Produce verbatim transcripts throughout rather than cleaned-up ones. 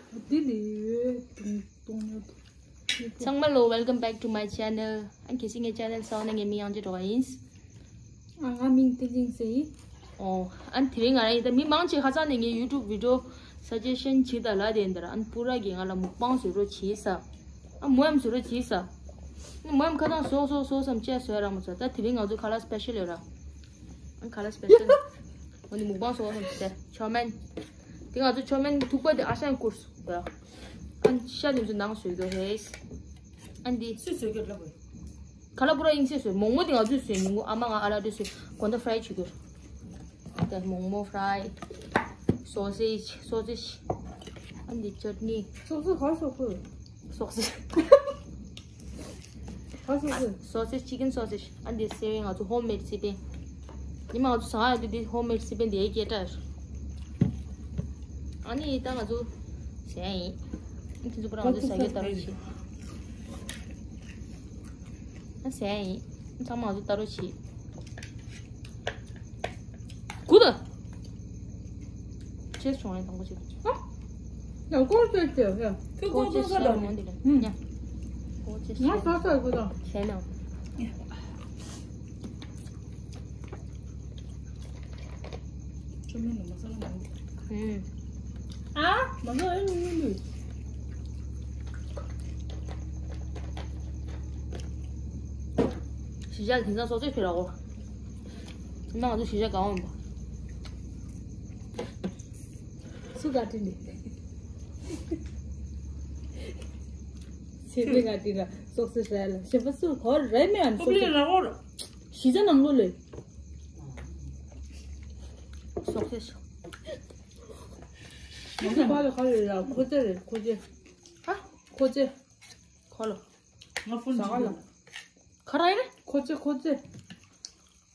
འདི་ལས་ཡོད་དུང་དུང་ཉོ་དེ། ཚང་མ་ལོ། Welcome back to my channel. ཨ་ནི་གལ་སྲིད་ངའི་ཆེ་ནལ་གསར་པ་ན་ངའི་མིང་དབྱངས་ཅན་སྒྲོལ་དཀར་ཡིན། ཨ། ང་མིང་བསྟན་འཛིན་ཟེར་ཡིན། ཨོ། ཨ་ནི་དེ་རིང་ང་རང་ཡིན་ད་མི་མང་ཆེ་ཁ་སང་ནས་ངའི་YouTube video suggestion བྱེད་ད་ལ་དེ་འདིར་ཨ་ནི་པུ་ར་གིས་ང་ལ་མུག་པང་བཟོ་རོགས་བྱེད་ས། ཨ་མོ་ཡམ་བཟོ་རོགས་བྱེད་ས། ཨ་ནི་མོ་ཡམ་ཁ་སང་བཟོ་བཟོ་བཟོ་བསམ་བྱས་བཟོས་རག་མ་སོང་། ད་དེ་རིང་ང་ཚོ་ཁ་ལག་special ཡོད་ར། ཨ་ནི་ཁ་ལག་special། འོ་ནི་མུག་པང་བཟོ་བསམ་བྱས་ཆོ་མེན། དེ་ང་ཚོ་ཆོ་མེན་ཐུག་པ་དེ་ཨ་ཤང་ཀུར་སུ་ད། ཨ་ནི་ཤ་དེ་ཚོ་ནང་བཟོས་དོ་ཧེས། ཨ་ནི་འདི། སུས་བཟོས་གི་ལབ་དགོས། ཁ་ལག་པུ་ར་དབྱིངས་སྲས་བཟོས། མོག་མོག་དེ་ང་ཚོས་བཟོས། ཉིན་གུང་ཨ་མ་ང་ཨ་ལ་འདྲེ་བཟོས། དགོང་དག་fry བྱེད་དགོས། ད་མོག་མོག་fry། sausage sausage། ཨ་འདི་ཅཊ་ནི། སོག་སོག་ག་སོག་སོག་སོག་སོག་ག་སོག་སོག sausage chicken sausage། ཨ་འདི་སི་པན་ང་ཚོ་home made སི་པན། ཉི་མ་ང་ཚོ་ཟ་ཡ་འདི་འདི་home made སི་པན་དེ་སྐད་གྲགས། ཨ་ནི་ད་ང་ཚོ་ཟས་ཡིན། ཨ་ཁྱེད་ཚོ་པུ་ར་ང་ཚོ་ཟ་གི་ལྟ་རོགས་བྱེད། ཨ་ཟས་ཡིན། ཚང་མ་ང་ཚོ་ལྟ་རོགས་བྱེད། གུ་ད། ཅེས་བྱུང་ཡང་དང་པོ་ཅིག་ཨ། ཡང་ཀོ་ཅེས་ཅེས་ཡང་། ཁྱོད་ཀོ་ཅེས་ཀོ་ཀོ་ཀོ་ང་འདི་ལ། ཡང་། ཀོ་ཅེས་ང་ས་ས་གུ་ད། ཁྱེད་ནང་། ཁྱོད་མིན་ནི་མ་ས་ལ་མ་འདི། ཨ། མ་ས་ཨེ་ནི་མིན་ནི། གཞིས་ཆགས་དེང་སང་སོག་ཚོད་ཕེ་ར་འོ། ང་ཚོ་གཞིས་ཆགས་གང་འོང་པ། སུ་ག་དྲིན་ནི། ཚེ་འདི་ག་དྲིན་ལ་སོག་སི་ཧྲ་ལ་ཞེ་པོ་སུ་གོ་རེ་མེ་ཨན་སོག་སི་ར་འོ། གཞིས་ཆགས་ནང་ལོ་ལེ། སོག་སི་ང་ཚོ་ཕ་ལ་ག་ལེ་ལ་ཁོ་ཚེ་རེད་ཁོ་ཚེ། ཧ། ཁོ་ཚེ། ཁོ་ལོ། ང་ཕུན་ཟ་ག་ལ། ག་ར་ཡིན། ཁོ་ཚེ་ཁོ་ཚེ།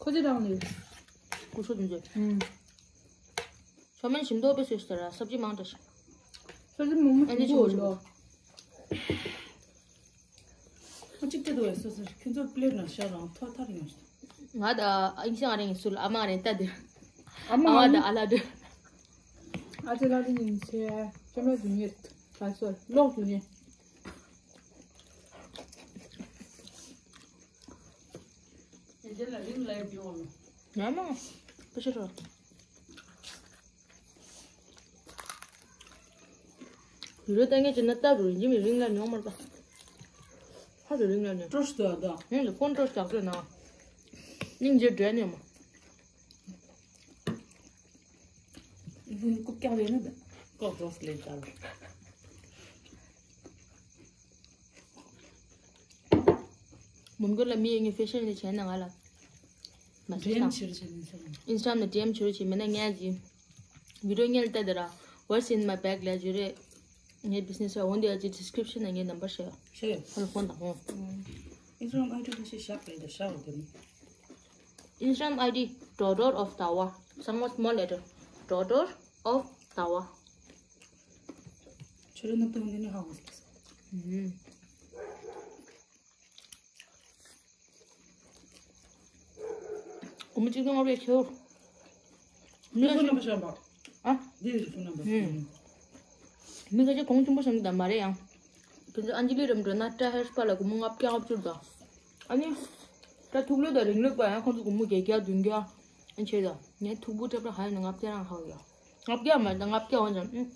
ཁོ་ཚེ་རང་ནས། ཀུ་ཤོ་དུ་མཛོད། ཨུམ། ཆོ་མེན་ཞིམ་མདོག་དཔེ་བཟོས་ཤག་ར། སབ་ཇི་མང་དྲགས་ཤག་སབ་ཇི་མང་མོ་ཨ་ནི་ཞིམ་པོ་ཆུང་ཆུང་ལོ། ཨ་གཅིག་ལྟ་དུ་བས་སོ་སོ་ཁྱོད་ཚོ་པླེ་ཊི་ནང་ཤ་རང་ཐོ་ཐར་ཡོང་ཤག་ང་ད་ཨིན་ཤང་རེ་ངས་སུ་ལ་ཨ་མ་རེ་ལྟ་དུ། ཨ་མ་ཨ་མ་ང་ད་ཨ་ལ་དུ། ཨ་ཅེ་ལ་དུ་ཉིན་ཆེ་ཅོ་མེ་དུ་ཉེར་ད་སོ་ལོག་དུ་ཉེ། ཡ་མ། ཕུ་ཤ་རོ། ཡུ་རོ་ལྟ་ངན་ཅི་ན་ལྟ་རུ་ཡིན་མི་རིང་ལ་མྱོང་མར་པ། ཧ་རུ་རིང་ལ་མྱོང་། ཀྲོ་ཤ་དོ་ཡ་དོ། ཡིན་ལ་ཕོན་ཀྲོ་ཤ་ཀྲོ་ན། སྙིང་རྗེ་འདྲེ་ནས་མ། ཀུབ་ཀྱག་རེད་ན་ད། ཀོག་ཀྲོ་ཤ་ལེ་ད་རུ། མོན་གྷོ་ལ་མི་ཡོད་ངས་ཧྥེ་ཤན་ལས་བྱས་ན་ང་ལ། མ་ཟེར་ཌི་ཨེམ་ཞིག་བྱེད་ནས་ཟེར། ཨིན་སི་ཊ་གྷ་རམ་ལ་ཌི་ཨེམ་བྱེད་རོགས་བྱེད་མེད་ན་ངས་ཀྱི། བི་ཌི་ཡོ་ཉལ་ལྟ་དེ་ར། What's in my bag ལ་བརྗོད་རེད། ངའི་བི་ཛི་ནེ་སི་ར་འོན་ཏེ་ཨ་ཅི་ཌི་སི་ཀི་རིབ་ཤན་ན་ངའི་ནམ་བར་བཤད་ཡོད། བཤད་ཡོད། ཧོན་ཧོན་དང་ཧོན། ཨིན་སི་ཊ་གྷ་རམ་ཨའི་ཌི་ལ་ཤི་ཤག་རེད་ད་ཤག་རེད་དེ་ནི། Instagram I D daughter of Tawa. Somewhat small letter. Daughter of Tawa. ཁྱོད་རང་ནང་དུ་འདི་ནི་ཧ་གོ་སོང་། ཨུམ། སྒོར་མོ་གཅིག་སྟོང་ལྔ་བརྒྱ་ཁྱེར། མི་ཁ་ཤས་ཕོན་ནམ་བར་བཤད་པ། ཨ། འདི་རེད་ཕོན་ནམ་བར། ཨུམ། མི་ཁ་ཤས་གོང་ཆེན་པོ་བཤད་ཀྱི་ད་མ་རེད་ཡང་། དེ་ཚོ་ཨན་ཇི་ལི་རམ་འགྲོ་ན་ཊ་ཧེར་སྤ་ལ་སྒོར་མོ་ལྔ་བརྒྱ་ལྔ་བཅུ་དང་། ཨ་ནི། ཊ་ཐུག་ལོས་དང་རིང་ལོས་པ་ཡང་ཁོང་ཚོ་སྒོར་མོ་བརྒྱད་བརྒྱ་བདུན་བརྒྱ། ཨ་ནི་ཆེ་ད། ངའི་ཐུག་པོ་ཊ་པ་ཧ་ཡིན་ན་ལྔ་བརྒྱ་རང་ཧ་གི་ཡ། ལྔ་བརྒྱ་མ་རེད་ད་ལྔ་བརྒྱ་འོན་ཀྱང་། ཨུམ།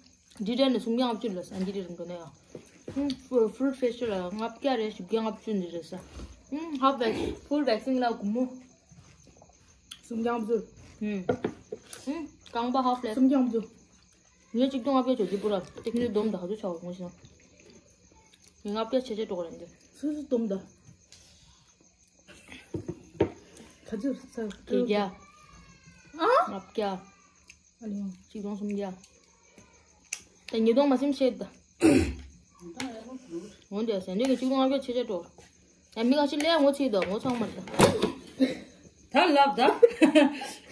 འདི་འདྲ་ནས་སུམ་བརྒྱ་ལྔ་བཅུ་ལ་ས་འདི་འདྲ་རུ་འགྲོ་ན་ཡང་། ཧུམ། ཧྥུ་ཧྥུལ་ཕེ་ཤལ་ལ་ལྔ་བརྒྱ་རེད་བཞི་བརྒྱ་ལྔ་བཅུ་འདི་རེད་ས། ཧུམ། ཧབ་ཝེག་ཧྥུལ་ཝེག་སིན་ལ་སྒོར་མོ་སུམ་བརྒྱ་ལྔ་བཅུ། ཧུམ། ཧུམ། རྐང་པ་ཧབ་ལེ། སུམ་བརྒྱ་ལྔ་བཅུ། ངས་གཅིག་སྟོང་ལྔ་བརྒྱ་ཆོག་ཅི་པུ་ར་ཏེག་ནི་སྡོམ་ད་ཧ་ཚོ་ཆོག་ངོ་ཤེས་ན། ངས་ལྔ་བརྒྱ་ཆེ་ཆེ་འགྲོ་གི་རེད་འདི། སུ་སུ་སྡོམ་ད། ག་ཚོད་ས། བརྒྱད་བརྒྱ། ཨ། ལྔ་བརྒྱ། ཨ་ལེ། ཆིག་སྟོང་སུམ་བརྒྱ། ད་ཉིས་སྟོང་མ་སེམས་ཤེས་ད། འོན་ཏེ་ཟན་འདྲེ་གི་ཆིག་སྟོང་ལྔ་བརྒྱ་ཆེ་ཆེ་འགྲོ། ཡ་མི་ཁ་ཤས་ལས་ངོ་ཚིག་དང་ངོ་ཚང་མ་རེད། ད་ལབ་ད།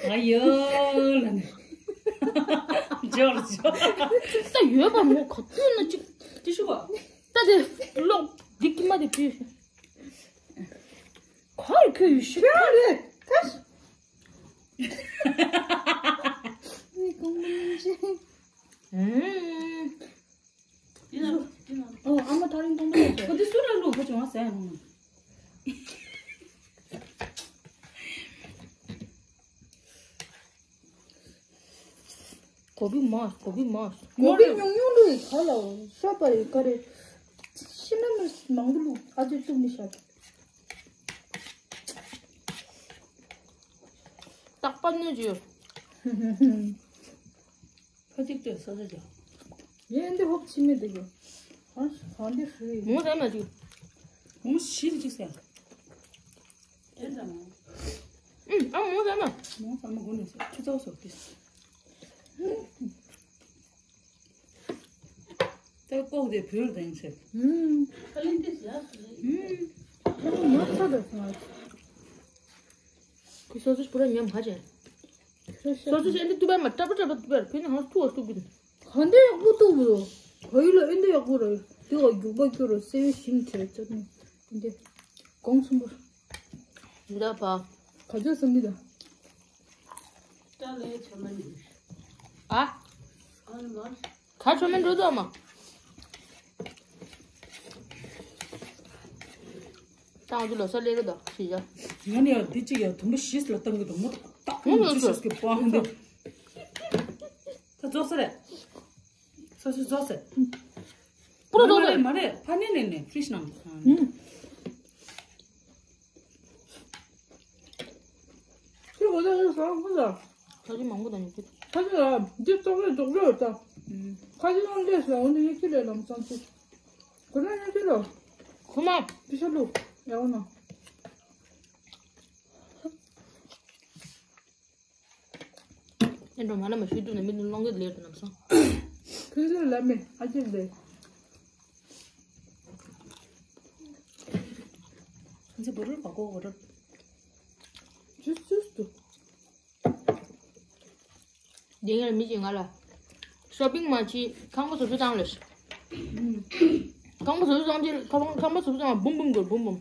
ང་ཡོད་ལ་ནི། འབྱོར་འབྱོར། ད་ཡོད་པ་མོ་ག་ཚོད་ན་ཅིག་ཅི་ཞུ་བ། ད་དེ་ལོག་འདི་ཀི་མ་དེ་བྲིས། ག་རེ་ཁོས་ཡུལ་ཤི་ཁ་རེད་ད། ཨུམ། ང་ཟས་ཡང་མ། གོ་བི་མ། གོ་བི་མ། གོ་བི་ཉུང་ཉུང་ལུག་ག་ལ་ཤོག་པ་རེད་ག་རེ། ཤི་ན་མི་མང་པོ་ལུག་ཨ་ཅེ་བཙུགས་ནི་ཤག་རྟག་པར་གནོད་ཀྱི་ཡོད། ཕ་གཅིག་ལྟོས་ས་ཆ་ཅག་ཡེ་འདི་ཧོབ་ཕྱི་མི་འདུག་གི་ཧ་ཧ་འདི་ཧྲི། མོ་ཟ་མ་ཅིག་མོ་ཞིག་ཅིག་ཟ། དེ་ཟ་མ། ཨུམ། ཨ་མོ་ཟ་མ། མོ་ཟ་མ་དགོས་ནས་ཟ། ཆུ་ཚོད་སོགས་ཏེ། ད་ལྐོག་དེ་བོད་དང་ཆེ། ཨུམ། ཨ་ལིན་ཏེ་ཟ། ཨུམ། ཨ་མ་ཚ་ད་ཚ། ཁུ་སོ་སོ་པུ་ར་ཉམས་ཧ་ཅན། སོ་སོ་ཞན་དེ་ཏུ་པའི་མ་ཏྲ་པ་ཏྲ་པ་ཏུ་པའི་ཕན་ཧང་ཐུ་བ་ཏུ་གི། ག་འདི་ཡག་པོ་ཏུ་བུ་རོ། ག་ཡུ་ལ་ཨེ་འདི་ཡག་པོ་རོ། དེ་བ་རྒྱུག་པ་ཀྱོ་རོ་སེ་བའི་ཞིང་བྲལ་ཅོ་ནི། འདི། གོང་ཆུང་པོ། འདི་ད་པ། ག་ཚོད་སམ་འདི་ད། ད་ལས་ཆ་མ་ནི། ཨ། ཨ་ནི་མ། ག་ཆོ་མིན་འགྲོ་དོ་མ། ཏང་ཅུ་ལོ་ས་ལེ་རུ་དོ་ཤི་ཡ། ང་ནི་ཡ་འདི་གཅིག་ཡ་དུམ་བུ་ཞིས་ལ་བཏང་གི་འདུག་མོ་ཏག་ཏག་ཅུ་ཤིས་ཀྱི་པོ་ཧང་འདི། ད་རྫོགས་ས་རེད། ས་ཤི་རྫོགས་ས། པུ་རོ་རྫོགས་ས་རེད། མ་རེད་མ་རེད་ཕ་ནི་ནི་ནི་ཕི་ཤི་ནང་། ཁྱོད་གོ་ད་ཡོད་ས་ཁོ་ལ། ཁ་ཅིག་མང་པོ་དང་ཉོ་རྒྱུ། ཁ་ཅིག་ལ་འདི་ཙོག་རེ་ཙོག་རེ་ཡོད་ད། ཁ་ཅིག་ཡང་ལས་ལ་འོ་ནི་ཡེ་ཁྱི་ལས་ལམ་སང་ཅིག་ཁོ་ན་ཡེ་ཁྱི་ལ། ཁོ་མ། ཕི་ཤ་ལུ། ཡ་འོ་ན། ཨེ་འགྲོ་མ་ལ་མ་ཤུལ་དུ་ནས་མི་དུ་སློང་གི་ལས་དུ་ལམ་སང་། ཁྱི་ལས་ལ་མེ་ཨ་ཅེ་ལས། ཁྱི་བོ་རུ་བ་གོ་བོ་རུ། ཇུས་ཇུས་དུ། དེ་ངས་མི་གཅིག་ང་ལ། ཤོ་པིང་མ་བྱེད་ཁང་པ་བཟོ་བཅོས་བཏང་ལས། ཁང་པ་བཟོ་བཅོས་བཏང་རྗེས་ཁང་པ་ཁང་པ་བཟོ་བཅོས་བཏང་བ་འབུམ་འབུམ་དགོས་འབུམ་འབུམ།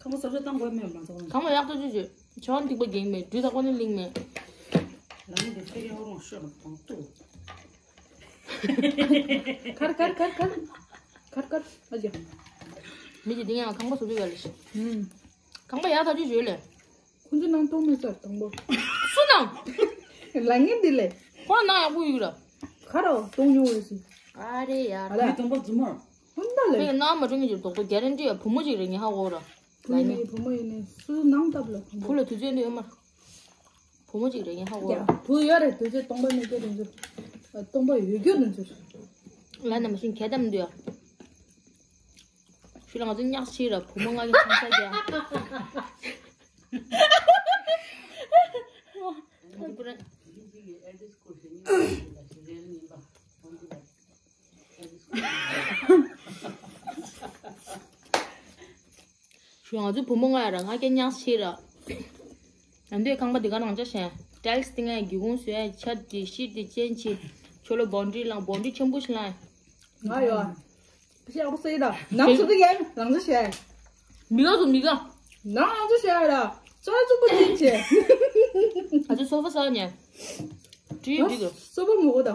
ཁང་པ་བཟོ་བཅོས་བཏང་དགོས་མེད་མ་ཚོགས། ཁང་པ་ཡག་ཏུ་བཅོས་བཅོས་ཆ་བ་འདུག་པ་འགེངས་མེད་འདྲུད་ད་ཁོ་ནི་ལིང་མེད། ལ་མི་དེ་ཚེ་ཡང་རོང་ཤོར་ལ་གང་ཏུ། ཁར་ཁར་ཁར་ཁར། ཁར་ཁར་ཨ་ཅེ། མི་གཅིག་དེ་ངས་ཁང་པ་བཟོ་བཅོས་བ་ལས། ཁང་པ་ཡག་ཐག་ཆོད་བཅོས་ལས། ཁོང་ཚོ་ནང་གཏོང་མེད་ས་དང་པོ། སུ་ནང་། ལ་ངན་འདི་ལས། ཁོ་ནང་ཡག་པོ་ཡོད་ར། ཁ་རོ་གཏོང་མྱོང་བས་སི། ཨ་རེ་ཡ། ཨ་ར། མི་དང་པོ་རྫུན་མ། ཧུན་ད་ལས། ཁོས་ནང་མ་ཀྲུང་གི་ཇུ་དོག་པོ་གེ་རན་ཊི་ཡ་བུ་མོ་ཅིག་རེད་ངས་ཧ་གོ་ར། བུ་ཡིན་ནའི་བུ་མོ་ཡིན་ནའི་སུ་ནང་སྟབས་ལ་བུ་མོ། བུ་ལ་དུས་ཚོད་འདི་ཡོད་མ། བུ་མོ་ཅིག་རེད་ངས་ཧ་གོ་ར། ཡ་བུ་ཡོད་རེད་དུས་ཚོད་སྟོང་པ་མེད་རྒྱུ་དེ་ཚོ། སྟོང་པ་ཡོད་རྒྱུ་དེ་ཚོ། ལ་ན་མ་ཤིང་གད་དམ་འདུག་ཡ། ཤུལ་ལ་ང་ཚོ་ཉག་ཕྱིས་ར་བུ་མོ་ང་གི་ཚང་ས་རྒྱ། ཤུལ་ང་ཚོ་བུ་མོ་ང་ཡ་ར་ང་སྐད་ཉག་ཕྱིས་ར། ང་ཚོའི་ཁང་པ་འདི་ག་རང་ཅག་བཞེངས། ཊའིལ་སི་བཏིང་ཡ་སྒེའུ་ཁུང་བཟོས་ཡ་ཆ་དེ་ཤིར་དེ་ཅན་ཆེ། ཆོ་ལོ་བོན་ཌི་རི་ལང་བོན་ཌི་རི་ཆེན་པོ་ཞིག་ལང་། ང་ཡོད། ཤེས་ཡག་པོ་སེ་ད། ནང་ཆུ་ཚོད་ཡན་རང་ཚོ་བྱས། མི་ག་ཚོ་མི་ག་ནང་རང་ཚོ་བྱས་ད། ཙོ་ཙོ་པོ་ཅིག་བྱས། ཨ་ཚོ་སོ་ཕ་ས་ཉལ། ཀྲི་ཡི་འགྲིག་གི་སོ་པ་མོ་གོ་ད།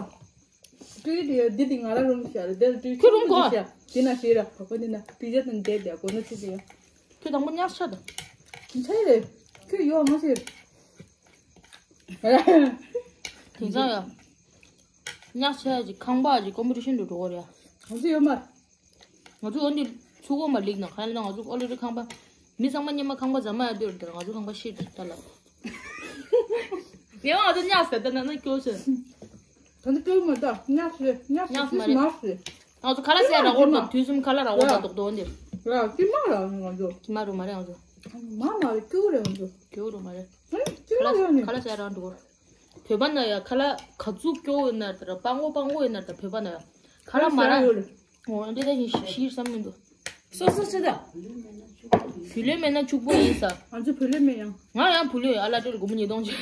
ཀྲི་ཡི་འདི་འདི་ང་ལ་རུང་བྱས་ར་དེར་ཀྲི་ཁྱོད་རུང་གོ་དེ་ན་བྱས་ར་བ་གོ་འདི་ན་དུས་ཚོད་དང་བསྡད་བསྡད་གོ་ན་ཚིག་ཅིག་ཡ། ཁྱོད་དང་པོ་ཉག་ཆ་ད། ཆ་ཡི་རེད། ཁྱོད་ཡོད་མ་ཟེར། དེང་སང་ཡ། ཉག་ཆ་ཡ་ཅིག་ཁང་པ་ཅིག་ཀོམ་པི་ཊི་ཤན་དུ་འགྲོ་གོ་རེད་ཡ། གང་ཚོད་ཡོད་མ། ང་ཚོ་འོ་འདི་ཚུགས་འོ་མ་ལིག་ན་ག་ལ་ང་ཚོ་ཨོ་ལེ་རི་ཁང་པ། མི་ཚང་མ་སྙེ་མ་ཁང་པ་ཟ་མ་ཡ་འདོད་རེད་ང་ཚོ་ཁང་པ་ཤེས་ད་ལ། ཡང་ང་ཚོ་ཉག་ཟ་ད་ན་ན་སྐྱོ་ཤེ། ད་ནི་སྐྱོ་མ་ད་ཉག་ཟེ་ཉག་ཟེ་ཉག་མ་རེད། ང་ཚོ་ཁ་ལག་ཟས་ར་འོར་དང་དུས་གསུམ་ཁ་ལག་ར་འོར་དང་རྡོག་རྡོག་འདིར། ར་ཀི་མ་ར་ང་ཚོ། ཀི་མ་རུ་མ་རེད་ང་ཚོ། མ་མ་རེད་སྐྱོ་རེད་ང་ཚོ། སྐྱོ་རུ་མ་རེད། ཁ་ལག་ཟས་ར་འགྲོ། བོད་པ་ན་ཡ་ཁ་ལག་ག་ཚུགས་སྐྱོ་ཡོད་ན་ད་ར་སྤང་གོ་སྤང་གོ་ཡོད་ན་ད་བོད་པ་ན་ཡ་ཁ་ལག་མ་ར། འོ་འདི་ད་ཡིན་ཤིར་བསམ་མི་འདུག་སོ་སོ་ཆེ་ད། བུ་ལོན་མེད་ན་ཕྱུག་པོ་ཡིན་ས། ང་ཚོ་བུ་ལོན་མེད་ཡང་། ང་ཡང་བུ་ལོན་ཨ་ལ་སྤྲེལ་སྒོར་མོ་ཉིས་སྟོང་ཅིག་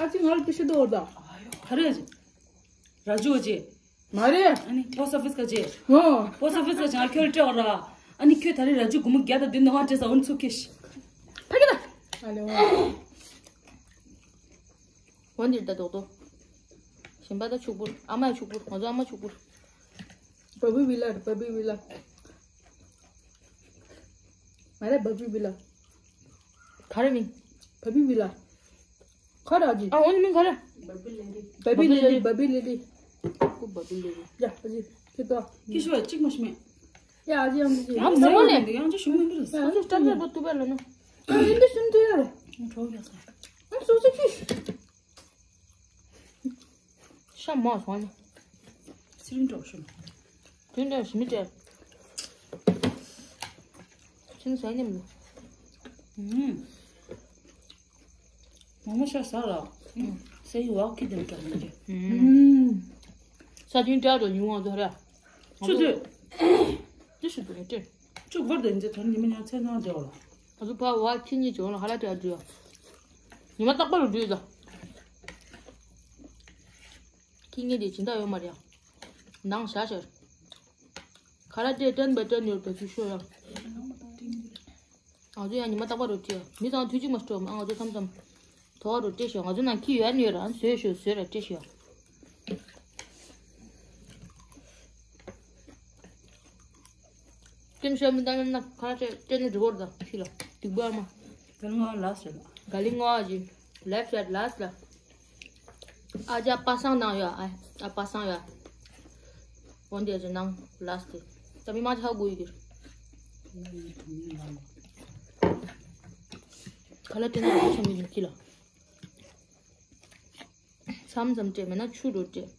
ཨ་ཅེ་ང་ལ་པི་ཤ་ཏོ་ད། ག་རེ། ར་ཇུ་ཨ་ཅེ། མ་རེད། ཨ་ནི་པོ་སི་ཨོ་ཕི་སི་ག་ཅེ། ཨོ། པོ་སི་ཨོ་ཕི་སི་ག་ཅེ་ང་ཁྱོད་སྤྲད་འོ་ར། ཨ་ནི་ཁྱོད་ད་རེས་ར་ཇུ་སྒོར་མོ་བརྒྱ་དང་བདུན་ནང་ང་སྤྲད་ས་འོ་ནི་ཚུགས་ཁེ་ཤི། ཕ་གི་ད། ཨ་ལེ་ཨོ། འོ་འདིར་ད་རྡོག་རྡོག་གཞན་པ་ད་ཕྱུག་པོར་ཨ་མ་ཡ་ཕྱུག་པོར་ང་ཚོ་ཨ་མ་ཕྱུག་པོར། བ་བི་བི་ལ་རེད་བ་བི་བི་ལ། ང་རེ་བ་བི་བི་ལ། ག་རེ་མིང་། བ་བི་བི་ལ། ག་རེ་ཨ་ཅི། ཨ་འོ་ནི་མིང་ག་རེ། བ་བི་ལི་ལི། བ་བི་ལི་ལི། བ་བི་ལི་ལི། ཀུ་བ་བི་ལི་ལི། ཡ་ཨ་ཅི། ཁྱི་ཏོ། ཁྱི་ཤོ་གཅིག་མ་ཤི་མེད། ཡ་ཨ་ཅི་ཡང་ཅི། ཡང་མོ་མོ་ནི། ཡང་ཅི་ཤུ་མི་འདུག་ཡ་ཨ་ཅི་ལྟ་ལྟ་བ་ཏུ་བ་ལ་ནོ། ཨ་ཡིན་འདི་ཤུན་ཏུ་ཡ་རེ། ཁྲོ་ཡ་ས། ཨ་སོ་སོ་ཁྱི། ཤ་མོ་སོང་ནི། སི་རིང་འགྲོ་ཤུ། དུས་འདྲ་ཞི་མི་སྤྲད། ཁྱིམ་ཟས་ཉམས་ལ། ཨུམ། མོག་མོག་ཤ་ཟ་ལ། ཨུམ། སེ་ཡི་ཝག་ཁི་དེ་འདྲ་མི་འདྲ། ཨུམ། ས་དུས་འདྲ་འགྲོ་ཉུང་བ་འདྲ་ར། ཆུ་དུས། ཏི་ཤུ་དུ་ནི་ཏི། ཆུ་བར་དེ་འདྲ་ཐོན་ཉི་མ་ཉང་ཚེ་ནང་འདྲ་བ་ལ། ང་ཚོ་ཕ་ཝག་ཁི་གཉིས་ཀྱི་འོག་ལ་ཧ་ལ་ཏྲ་འདྲ། ཉི་མ་རྟག་པར་འགྲོ་ད། ཁྱི་ངན་དེ་སྦྱིན་བདག་ཡོད་མ་རེད་ཡ། ནང་བཞག་བཞག་ཁ་ལག་སྤྲད་སྤྲད་པ་སྤྲད་ནས་བེད་སྤྱོད་ཤོར་ཡ། ང་ཚོ་ཡང་ཉི་མ་རྟག་པར་རོ་སྤྲད་ཡ། མི་ཚང་དུས་གཅིག་མ་སྤྲད་མ། ང་ཚོ་མཚམས་མཚམས་དོ་བ་རོ་སྤྲད་ཤོག་ང་ཚོ་ནང་ཁྱི་ཡོད་ནི་ཡོད་ར། བཟོས་ཤོག་བཟོས་ར་སྤྲད་ཤོག་ཀེམ་ཤོ་མི་ད་ན་ཁ་ལག་སྤྲད་སྤྲད་ནས་འགྲོ་བར་ད་ཁྱི་ལ་སྡིག་པ་མ། དེ་ང་ལ་ཟེར་ལ། ག་ལི་ང་ཨ་ཅི། Left side last ལ། ཨ་ཅག་པ་སངས་ནང་ཡོད་ཨ། ཨ་པ་སངས་ཡོད། འོན་ཏེ་ཨ་ཅག་ནང་last དེ། ད་མི་མང་ཆེ་ཧ་གོ་ཡི་གི། ཁ་ལག་སྤྲད་ན་ཨ་ཅག་མི་ཡིན་གི་ལ། མཚམས་མཚམས་སྤྲད་མེད་ན་ཆུ་འགྲོ་སྤྲད།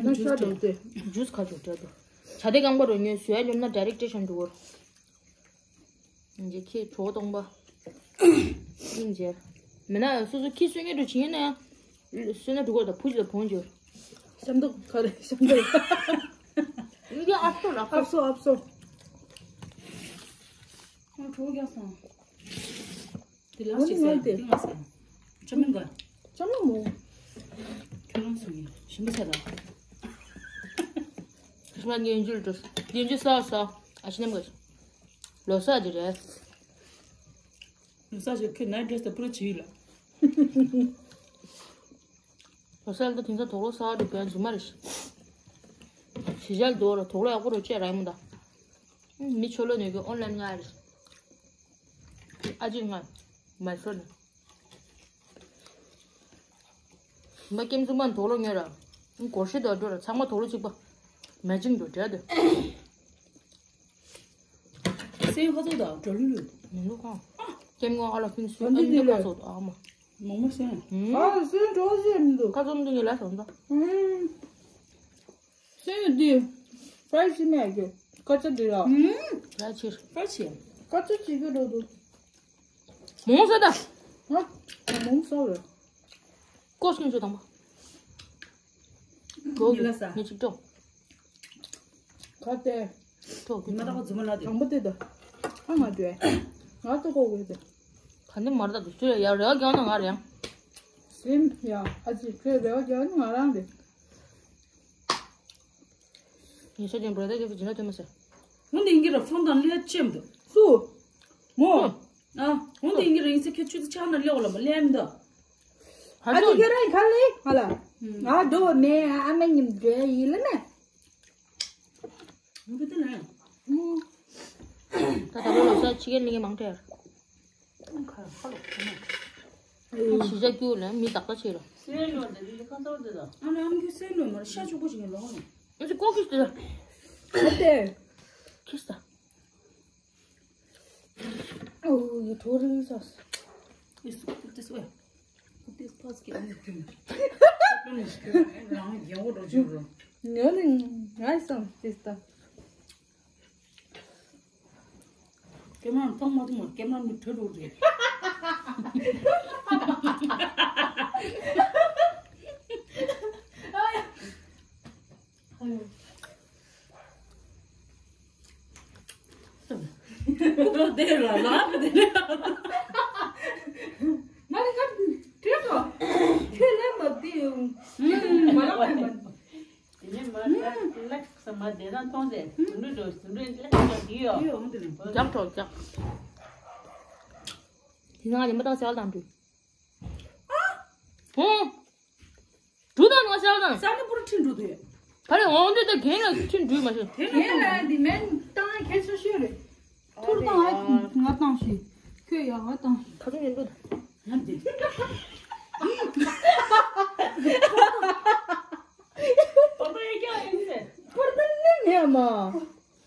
ན་ཤ་འགྲོ་སྤྲད། ཇུས་ཁ་ཆུ་སྤྲད་དོ། ཇ་དེ་རྐང་པ་རོ་ཉོས་བཟོས་ཡ་འཇོམ་ན་direct སྟེ་ཤང་འགྲོ་བར། ང་ཚོ་ཁྱི་གྲོགས་སྟོང་པ། སྙིང་རྗེ། མིན་ན་སོ་སོ་ཁྱི་གསོད་མཁན་དུ་བྱེད་ན་ཡང་། གསོད་ན་འགྲོ་དགོས་དང་བུ་གཅིག་ལ་བོང་འགྱུར། ཤམ་ཐབས་ག་རེ་ཤམ་ཐབས། ཡ་ཨབ་སོ་ལ་ཨབ་སོ་ཨབ་སོ། ཁོང་གྲོགས་རྒྱག་སོང་། དེ་ལ་ཅི་ཟེར་དེ་ང་ཟེར། ཅམ་མིན་ག་ཅམ་མིན་མོ། ཁྱོད་རང་སོང་ཡིན་ཞིམ་པོ་ཟེར་ད། ཞིམ་པ་ངན་འཇུ་འགྲོ། ངན་འཇུ་ས་ས་ཨ་ཤི་ནམ་ག་ལོ་ས་ཅི་རེད། ལོ་ས་ཅི་ཁྱོད་night dress དང་པུ་ར་བྱིས་ལ། ལོ་ས་ལ་ད་དེང་སང་དོག་ལོ་ས་རུ་བན་རྫུན་མ་རེད། ཞི་ཞལ་རྡོ་ར་དོག་ལོ་ཡག་པོ་རུ་བཅད་ར་ཡིན་མོ་ད། མི་ཆོ་ལོ་ནས་གི་ཨོན་ལན་ང་རེད། ཨ་ཅེ་ང་མལ་ཤོར་ནས། མ་ཀེམ་ཙུ་མ་དོག་ལོ་ཉོས་ར། སྒོར་ཤི་དོ་འགྲོ་ར་ཚང་མ་དོག་ལོ་གཅིག་པ། matching འགྲོ་འདྲ་འདུག་སེམས་ཁ་ཚོགས་དང་འགྲོ་ལུས་ལུས། མི་འདུག་གང་། ཀེམ་ངོ་ཨ་ལ་ཕིན་སུ་ཨ་འདི་ཁ་ཚོགས་དང་ཨ་མ། མོག་མོག་སེམས། ཨ་སེམས་འགྲོ་ཟེར་མི་འདུག་ཁ་ཚོགས་འདི་ངས་ལ་སོང་ད། སེམས་འདི། ཕ་ཡི་སེམས་ཡ་གི། ཁ་ཚ་འདི་ལ། ཕ་ཕྱིར། ཕ་ཕྱིར། ཁ་ཚ་ཅིག་གི་འགྲོ་འདུག་མོང་ས་ད། ཧ། མོང་ས་རེད། ཀོ་སྐྱོན་ཆུ་དང་པོ། གོ་གི་ཉི་ལ་ས། ངས་ཅིག་སྤྲོ། ག་དེ། སྤྲོ་གི་ཉི་མ་ད་ཁོ་རྫུན་མ་ལ་དེ། དང་པོ་དེ་ད། ཨ་ང་དེ། ང་ཏོ་གོ་གི་དེ། ག་ནི་མར་ད་དུ་ཆུ་ཡ་རེ་བ་རྒྱག་ན་ང་རེ་ཡང་། སེམས་ཡ་ཨ་ཅེ་ཁྱོད་རེ་བ་རྒྱག་ན་ང་རང་རེད། ངས་ཤ་ཅན་བྲོ་ད་ཀྱི་ཇི་ན་ཐོན་མ་ཟེར། འོ་འདི་ཡིན་གྱི་ར་ཕོན་དང་ལས་ཅེམ་དུ། སུ། མོ། ཨ། འོ་འདི་ཡིན་གྱི་ར་ཡིན་ས་ཁྱོད་ཆུ་ཚོད་ཆག་ན་ལས་འོ་ལ་མ་ལས་མི་འདུག་ཨ་ཅེ་ཁྱོད་རང་ག་ལས་ཧ་ལ། ང་འགྲོ་བ་མེད་ཨ་མ་ཉིམ་འདྲེ་ཡིན་ལ་ན། འོ་འདི་ལ། ད་ད་ལོ་ལོ་ས་ཕྱི་རྒྱལ་ལི་གེ་མང་ཏེ། ཁྱི་ཞག་སྐྱུར་ལ་མི་དག་ད་ཆེ་ལ། སེ་ལོ་དེ་རི་ཁ་ཐོར་དེ་ད། ཨ་ནི་ཨམ་ཁྱི་སེ་ལོ་མར་ཤ་ཆུ་པོ་ཞིག་ལོ་ནི། ཨ་ཅེ་ཀོ་ཁིས་དེ་ད། ཨ་ཏེ། ཁིས་ད། ཨོ་ཡི་ཐོ་རི་ས། ཨིས་ཏིས་ཝེ། ཏིས་ཕ་སི་ཀི་ཨ་ནི་ཁྱི་མ། རང་རྒྱལ་བོ་འགྲོ་ཆུ་རུ། ངོ་ནི་ང་སང་ཏིས་ད། ཀེ་མ་མཐོང་མ་ཐུབ་མ་ཀེ་མ་མི་ཁྲོད་འགྲོ་རེད། ཁོ་དེ་ལ་ལ་དེ་ལ། ང་ནི་ང་དྲིས་སོ། ཁྱོད་ལན་མ་དེ་ཡོང་། མ་ལ་མ། དེ་ནས་མ་ལ་ལེགས་ས་མ་དེ་ན་མཐོང་ཟེར། དུད་འགྲོ་དུད་འགྲོ་ལེགས་ས་དེ་ཡོད། དེ་ཡོད་འོང་དེ་ནས། རྒྱག་གྲོགས་རྒྱག་དེ་ང་ཉི་མ་དང་སེལ་དང་འདྲུད། ཧུང་། འབྲུ་དང་ང་ཤར་དང་། ས་ནི་པུ་རུ་ཁྲིན་འབྲུ་དུ་ཡོད། ག་རེ་འོང་འདི་ད་རྒན་ལ་ཁྲིན་འབྲུ་མ་ཤེས། རྒན་ལ་འདི་མེན་བཏང་ཁྱད་ཆོ་ཤོས་རེད། ཐུར་བཏང་ཨ་ང་བཏང་ཞིག་ཁྱོད་ཡག་ང་བཏང་ཞིག་ཁ་ཚོན་ཡིན་འདུག་ང་འདི། པ་པ་ཡ་ཀྱང་ཡིན་ཟེར། པར་ཏན་ནི་མེད་མ།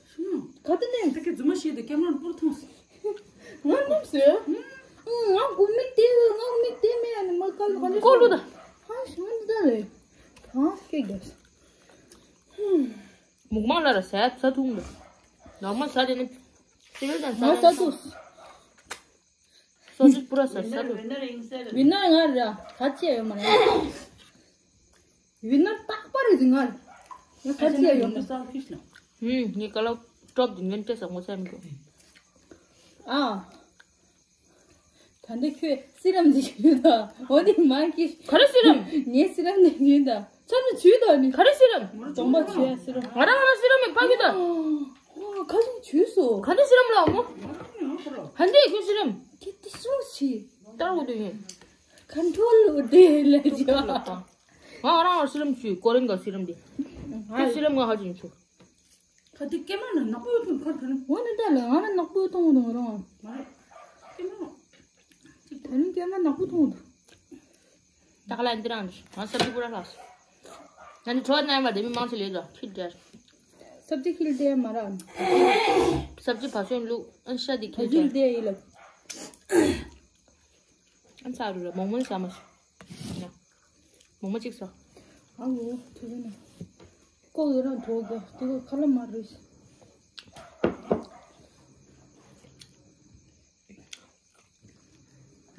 ཤུ་ནོ། ག་དུ་ནི། ད་གི་རྫུན་མ་བཤད་དུ་ཀེམ་རོན་པུར་ཐོངས། ང་ནུབ་སོ། ང་གོ་མིག་དེ་ང་མིག་དེ་མེད་ཨ་ནི་མ་ཀལ་ག་ལ་ཀོ་ལུ་ད། ཧ་ཤང་འདི་ད་རེད། ཧ་སྐད་རྒྱབ་སོ། མུག་མ་ལ་ར་ཟས་ཚ་ཐུང་འདུག་ནོར་མལ་ཟ་དེ་ནི་སི་བིལ་དང་ཟ་ང་ཟ་ཐུབ། སོ་སི་པུ་ར་ཟ་ཟ་ཐུབ། ཝི་ནར་ང་ར་ག་ཅི་ཡོད་མ་རེད། ཝི་ནར་རྟག་པར་རེད་ང་ང་ག་ཅི་ཡོད་མ་རེད། ཧུམ་ངའི་ཀ་ལ་ཀྲོབ་དེ་ཉོན་སྤྲད་ས་ངོ་ཚ་མི་འདུག་ཨ། ད་འདི་ཁྱོད་སི་རམ་འདི་ཞུ་ད། འོ་འདི་མ་གི། ག་རེ་སི་རམ། ངའི་སི་རམ་འདི་ཞུ་ད། ཚ་ནི་ཆུ་ད་ནི། ག་རེ་སི་རམ། གདོང་པ་ཆུ་ཡ་སི་རམ། ང་རང་ང་རང་སི་རམ་མི་ཕ་གི་ད། ཁ་ལུང་ཆུ་སོ། ག་འདི་སི་རམ་ལ་མོ། ཧན་འདི་ཁྱོད་སི་རམ། ཁྱེད་དེ་སུ་ཞི། ཏར་འུ་དུ་ཡིན། ཁན་ཊོལ་འུ་དེ་ལ་ཇོ། ང་རང་ང་སི་རམ་ཆུ་ཀོ་རིན་ག་སི་རམ་འདི། ཁྱོད་སི་རམ་ང་ཧ་ཅིང་ཆུ། ཁ་དེ་ཀེ་མ་ན་ནག་པོ་ཐོན་ཁར་ཐོན། འོ་ན་ད་ལ་ང་ན་ནག་པོ་ཐོང་དང་རང་། མ་རེད། ཀེ་མ་ན། ད་ནི་ཀེ་མ་ནག་པོ་ཐོང་དང་། ད་ག་ལ་འདི་རང་ང་སབ་ཇི་པུ་ར་ལགས། ང་ནི་ཁྲོ་ནའི་མ་དེ་མི་མང་ཆེ་ལས་ར་ཁྱི་དྲར། སབ་ཇི་ཁྱི་ལ་དེ་མ་ར། སབ་ཇི་བ་སོན་ལུག་ཨན་ཤ་དེ་ཁྱི་དྲར། ཨན་ཚ་རུ་ར་མོག་མོག་ཟ་མ་ཤི། མོག་མོག་གཅིག་ཟ། ཨ་ལོ་ཐུ་རེ་ན། ཀོ་ཡོད་རང་གྲོགས་ག་དེ་ཀོ་ཁ་ལ་མ་རུས།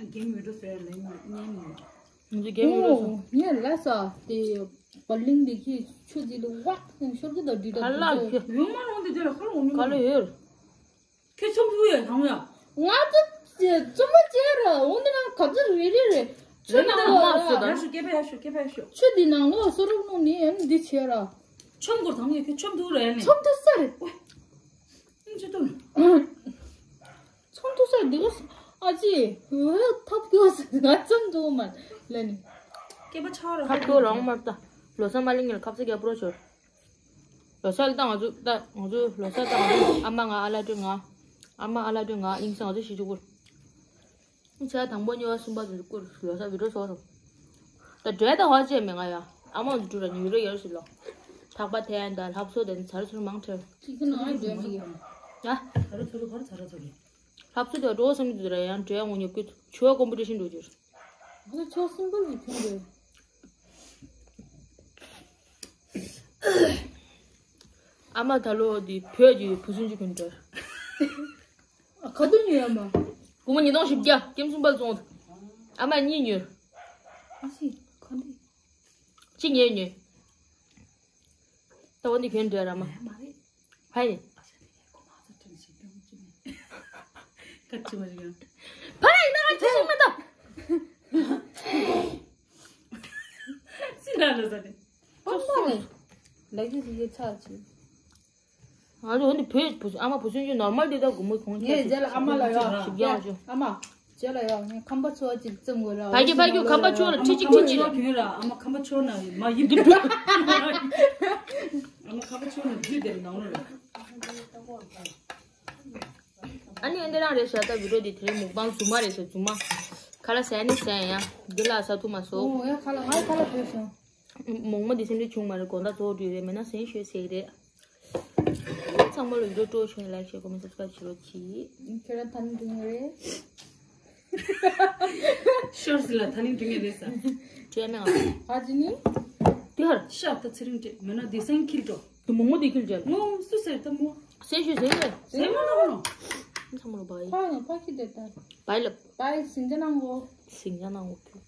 རྒན་མི་འགྲོ་ཟེར་ལན་ཉན་མི་འདུག་ང་ཚོ་རྒན་མི་འགྲོ་སོང་། ངས་ལ་ས་དེ་བ་ལིང་དེ་ཁྱི་ཆུ་དེ་ལ་ཝག་ཤོར་གི་ད་དྲི་ད་ཁ་ལ་ཁྱི། ཡོང་མ་རུང་དེ་དེ་ལ་ཁ་ལ་འོང་མི་ཁ་ལ་ཡོད། ཁྱོད་ཆུ་འཐུང་ཡ་དང་ཡ། ང་ཚོ་བཙུན་མ་བཅས་ར་འོང་དེ་ན་ག་ཚོད་རེ་རེ་རེ། ཆུ་ནང་ལོགས་ར། ཡར་ཤོག་སྐད་པ་ཡར་ཤོག་སྐད་པ་ཡར་ཤོག་ཆུ་དེ་ནང་ལོགས་སོ་རུག་ནོ་ནི་ཡང་འདི་བྱས་ར། ཆོམ་སྐོར་དང་ངས་ཁྱོད་ཆོམ་འཐུང་ར་ཡ་ནི། ཆོམ་འཐུང་ས་རེད། ཨེ་ཅི་འཐུང་། ཆོམ་འཐུང་ས་འདི་ག་ཨ་ཅི། འོ་ཐབས་སྐྱོ་ས་ང་ཆོམ་འཐུང་མ་ལ་ནི། སྐད་པ་ཆག་ར། ཁ་སྐྱོ་རང་མ་ལྟ། ལོ་ས་མ་ལིང་ངེར་ཁབ་ས་རྒྱབ་པོ་ཆོར། ལོ་གསར་ལ་ད་ང་ཚོ་ད་ང་ཚོ་ལོ་གསར་ད་ང་ཚོ་ཨ་མ་ང་ཨ་ལ་སྤྲོད་ང་། ཨ་མ་ཨ་ལ་སྤྲོད་ང་དབྱིངས་ས་ང་ཚོ་ཞི་ཅུ་སྐུར། ཚེ་དང་པོ་གཉིས་པ་གསུམ་པ་དེ་སྐུར་ལོ་གསར་བི་ཌིའོ་བཟོ་སོང་། ད་འབྲས་ད་ཧོ་ཅེ་མེ་ང་ཡ། ཨ་མ་འདུ་ར་ཉུ་རེ་ཡར་སི་ལོ། ཐག་པ་ཐལ་ཡན་ད་ལྷབ་སོ་དེ་ཚར་ཚུར་མང་ཁྲེལ། ཅིག་ན་ཨ་འདྲ་མི་ཡ། ཚར་ཚུར་ག་རེ་ཚར་ཚུར། ལྷབ་སོ་དེ་འགྲོ་སོང་མི་འདུ་ར་ཡང་འབྲས་ངོ་ཉོ་ཀུད་ཆོ་ཀོམ་པི་ཊི་ཤན་འགྲོ་རྒྱུར། ང་ཚོ་ཆོ་སིམ་པལ་གྱི་ཁྱོད་རེད། ཨ་མ་ད་ལོ་འདི་བོད་ཀྱི་བུ་སུན་ཅུ་གུན་འདྲ། ཨ་ཁ་ཏུ་ཉོས་ཨ་མ། སྒོར་མོ་ཉིས་སྟོང་བཞི་བརྒྱ་ཀེམ་སུམ་པ་བཙོང་། ཨ་མ་གཉིས་ཉོས། ཨ་སི་ཁ་འདི། གཅིག་ཉོས་ཉོས། ད་འོ་འདི་གུན་འདྲ་ར་མ། མ་རེད། ཕ་ཡིན། ཁ་ཆེ་མ་ཞིག་ཡང་། ཕ་ཡིན་ན་ཁ་ཆེ་ཞིག་མ་ད། སི་ལ་ལ་ཟ་ནི། ཨ་མ་ལེ། ལ་གི་ཟི་གི་ཚ་ཆེ། ང་ཚོ་འོ་འདི་བོད་བུ་ཨ་མ་བུ་སུན་ཅུ་ནོར་མལ་འདི་ད་སྒོར་མོ་གོང་ངས་རྗེས་ལ་ཨ་མ་ལ་ཡོད། ཞིག་ཡང་ཅུ། ཨ་མ། རྗེས་ལ་ཡོད་ངས་ཁམ་པ་ཆོ་ཅིག་བཙུམ་དགོས་ར། ཕ་གི་ཕ་གི་ཁམ་པ་ཆོ་ལ་ཁྲི་གཅིག་ཁྲི་གཅིག་ལ། ཨ་མ་ཁམ་པ་ཆོ་ན་མ་ཡིབ་འདུག་ཨ་མ་ཁམ་པ་ཆོ་ན་རྒྱུད་དེར་ནང་ལོ་ལ། ཨ་ནི་ཨ་འདི་རང་རེད་ཤག་ད་བི་ཌིའོ་འདི་དེ་རིང་མུག་པང་རྫུན་མ་རེད་ཤག་རྫུན་མ། ཁ་ལག་ཟས་ནི་ཟས་ཡ། འདི་ལ་ཟ་ཐུབ་མ་སོང་། ཨོ་ཡ་ཁ་ལག་ང་ཁ་ལག་བཟས་སོང་། མོག་མོག་འདི་སེམས་ཁྲལ་བྱུང་མ་རེད། དགོང་དག་གཙོ་བོ་འདྲུད་རེད་མེད་ན་སེམས་ཤོད་ཟེར་གི་རེད། ཚང་མ་ལ་བི་ཌིའོ་སྤྲོ་བྱུང་ལའིག་ཤེར་ཀོ་མེན་སབ་སི་ཀ་རའིབ་བྱེད་རོགས་གྱིས། ཁྱེད་རང་ཐ་ནི་འགྲིག་ངེས་རེད། ཤོར་སི་ལ་ཐ་ནི་འགྲིག་ངེས་རེད་ས། བྲལ་མེད་ཨ། ཨ་ཅི་ནི། དེ་ཧར། ཤ་ད་ཚེ་རིང་སྤྲད་མེད་ན་དེ་སེང་ཁྱིར་འགྲོ། དུ་མོ་མོ་དེ་ཁྱིར་འགྲོ། མོ་སུ་ཟེར་ད་མོ། སེང་ཤོད་ཟེར་ལེ། ཟེར་མ་ན་མོ། ཚང་མ་ལ་བའི། ཕ་ཡང་ཕ་ཁྱི་དེ་ད། བའི་ལབ། བའི་སིང་ཇ་ནང་གོ། སིང་ཇ་ནང་གོ་ཁྱོད།